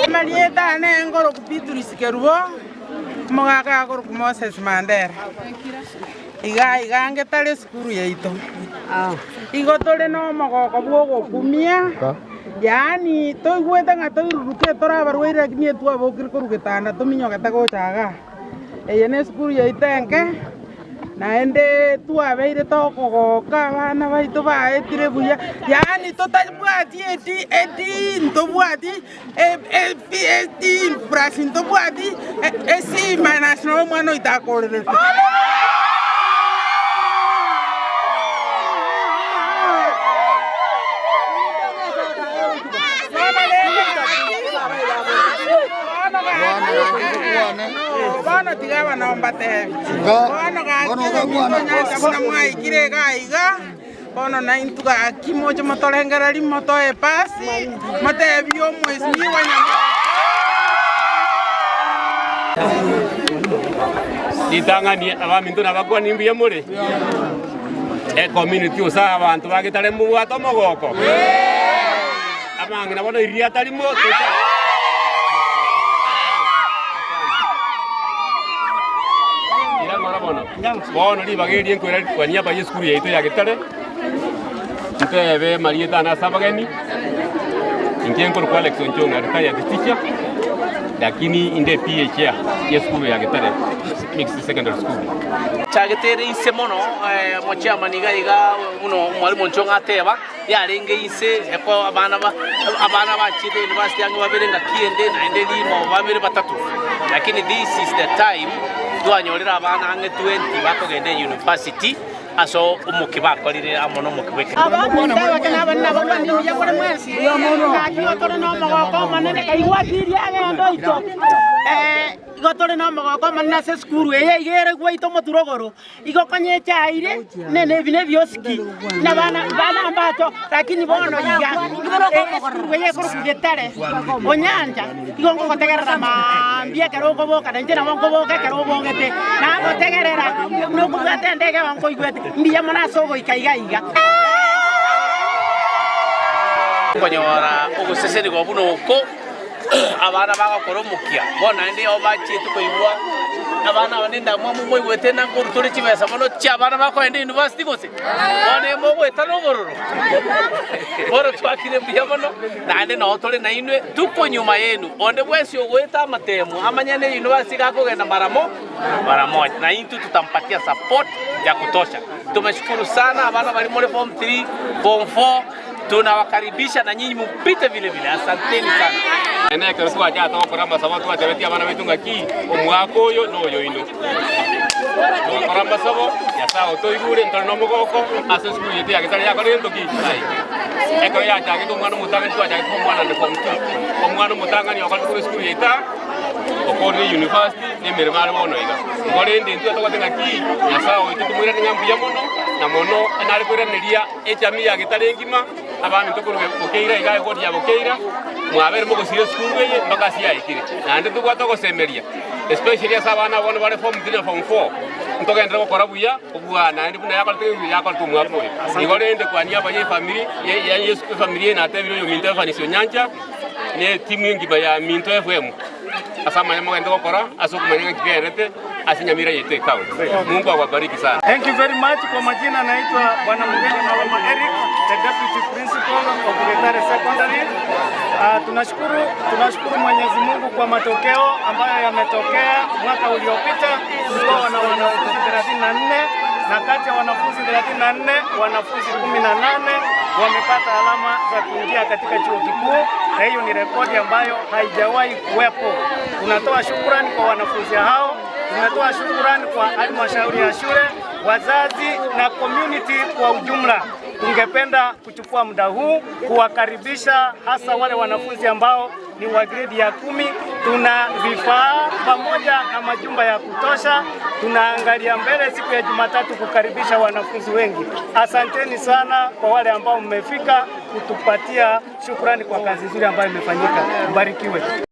Marieta ane ngoroku Beatrice Kerubo, omogaka akoroku Moses Mandera. Iga iga ngetare esukuru yaito. Igo tore na omogoko bwa ogokumia, yaani toigwete ng'a toiruruke tore abarwaire lakini etwabokire korwa getanda tominyogete gocha igaa. Eye na esukuru yaito enke, naende twabeire tokogoka abana baito baetire buya, yaani totabwati edi edi ntobwati e D plus ntobwati e C minus nabo omwana oito akorerete. Bono tiga abana mbatebi. Bono gaki ominto onyancha buna mwaikire iga iga, bono naintwe gaki moche motorengererie motoe epasi, motebie omwesimiwa Nyamoka. Ritang'ani abaminto nabakuani mbuya more? Ecommunity gose abanto ba Getare mobwate omogoko? Amang'ina bono riria atari mo Ira ng'ora bono. Bono ribaga eri nkoira kwa niaba y'esukuru yaito ya Getare, ntebe marieta ane ase abageni, inche nkorokwa Alex Onchong'a retired teacher, lakini inde PA chair y'esukuru ya Getare Mixed Secondary School. Chagete ere inse mono, omochairman iga iga buna omwalimu Onchong'a ateba, yarenge inse eko abana ba abana bachiete university ang'e babere ngaki ende naende rimo babere batato. Lakini this is the time twanyorire abana ang'e 20 bakogenda university ase omokia bakorire amo nomokia bw'ekenyoro. Abaminto abake na abanene abakwane mbuya more mwensi, gaki igo tore nomogoko omonene, kaigwa atiria agende oito. Igo tore nomogoko omonene ase esukuru eye iga ere gwaito omoturogoro, igo konya echaire ne ebi nebiosiki, na bana bana mbacho, lakini bono iga esukuru eye ekorokwa Getare Onyancha, igo ngogotegerera maambia ekero okoboka, na inche nabo nkoboka ekero obogete, nagotegerera buna okobwata endege igo nkoigwete, mbuya mono ase ogoika iga iga. Okonyora ogosesenigwa buna oko, abana bagokora omokia, bono naende igo bachiete koigwa abana aba nendamwamu moigwete na nkorutore chibesa mono chi'abana bakoenda university gose, bono emogoeta na obororo. Bono twakire mbuya mono, naende noo tore nainwe, tuko nyuma yenu, onde bwensi ogoeta amatemo amanye ne university gakogenda mara mo mara moja, na intwe tutampatia support ya kutosha. Tumeshukuru sana abana bari more form 3, form 4, tunawakaribisha na nyinyi mupite vile vile. Asanteni sana. Naende ekero twachaka togokora amasabo twatebetie abana baito ng'aki omwaka oyo noyo ino. Togakora amasabo, Nyasaye otoigure ntore nomogoko ase esukuru yaito ya Getare yakora gento ki? Yaikire. Ekero yachagete omwana omotang'ani twachagete omwana ande form two. Omwana omotang'ani okorete korwa esukuru yaito aa, okorire university na emeremo are bono iga. Igo rende intwe togote ng'aki Nyasaye oito tomoirane ng'a mbuya mono, na mono nare koiraneria echami ya Getare engima, abaminto korwa Bokeira iga eward ya Bokeira, mwabere mogosira esukuru eye mpaka ase yaikire. Naende tobwate ogosemeria especially ase abana aba bono bare form 3 na form 4, ntogenderere gokora buya kobua naende buna yakorete yakorete omwaka oyo. Igo rende kwa niaba ya efamiri ya efamiri eye natebire oyominto Evans Onyancha, na etimu engima ya Minto FM, ase amaya mogende gokora ase okomanya ng'a nkigendererete ase Nyamira yaito ecounty. Mungu awabariki sana. Thank you very much. Kwa majina naitwa Bwana Mugeni Maloma Eric, the Deputy Principal of Getare Secondary. Tunashukuru Mwenyezi Mungu kwa matokeo ambayo yametokea mwaka uliopita. Tulikuwa na wanafunzi 34 na kati ya wanafunzi 34 wanafunzi 18 wamepata alama za kuingia katika chuo kikuu, na hiyo ni rekodi ambayo haijawahi kuwepo. Tunatoa shukrani kwa wanafunzi hao, tunatoa shukrani kwa halmashauri ya shule, wazazi na community kwa ujumla. Tungependa kuchukua muda huu kuwakaribisha hasa wale wanafunzi ambao ni wa gredi ya 10. Tuna vifaa pamoja na majumba ya kutosha. Tunaangalia mbele siku ya Jumatatu kukaribisha wanafunzi wengi. Asanteni sana kwa wale ambao mmefika kutupatia shukrani kwa kazi nzuri ambayo imefanyika. Mbarikiwe.